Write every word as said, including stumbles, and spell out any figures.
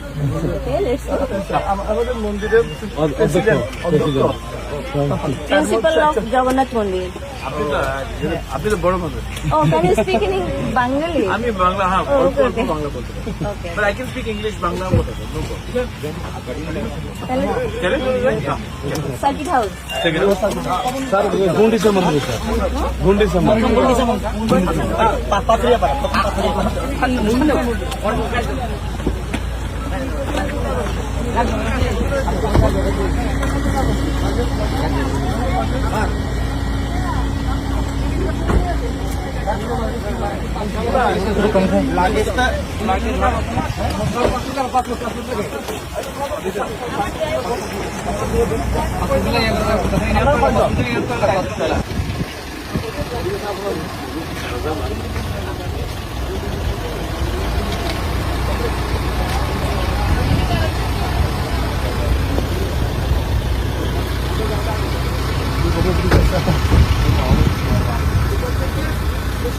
Okay, let's go. আম-, আমাদের মন্দিরের অ-, অধ্যক্ষ, প্রেসিডেন্ট, অধ্যক্ষ। President. Principal of Jagannath Mandir. আপনি তো, আপনি তো বড় মানুষ। Oh, can you speak in Eng-, Bengali? আমি বাংলা, হ্যাঁ, Oh, অল্প okay, অল্প okay. বাংলা বলতে পারি। Okay. But I can speak English, Bangla বলতে পারি, no problem। তাহলে চলে? চলে? হ্যাঁ। Circuit House. স্যার, গুন্ডিচা মন্দির, স্যার। গুন্ডিচা মন্দির।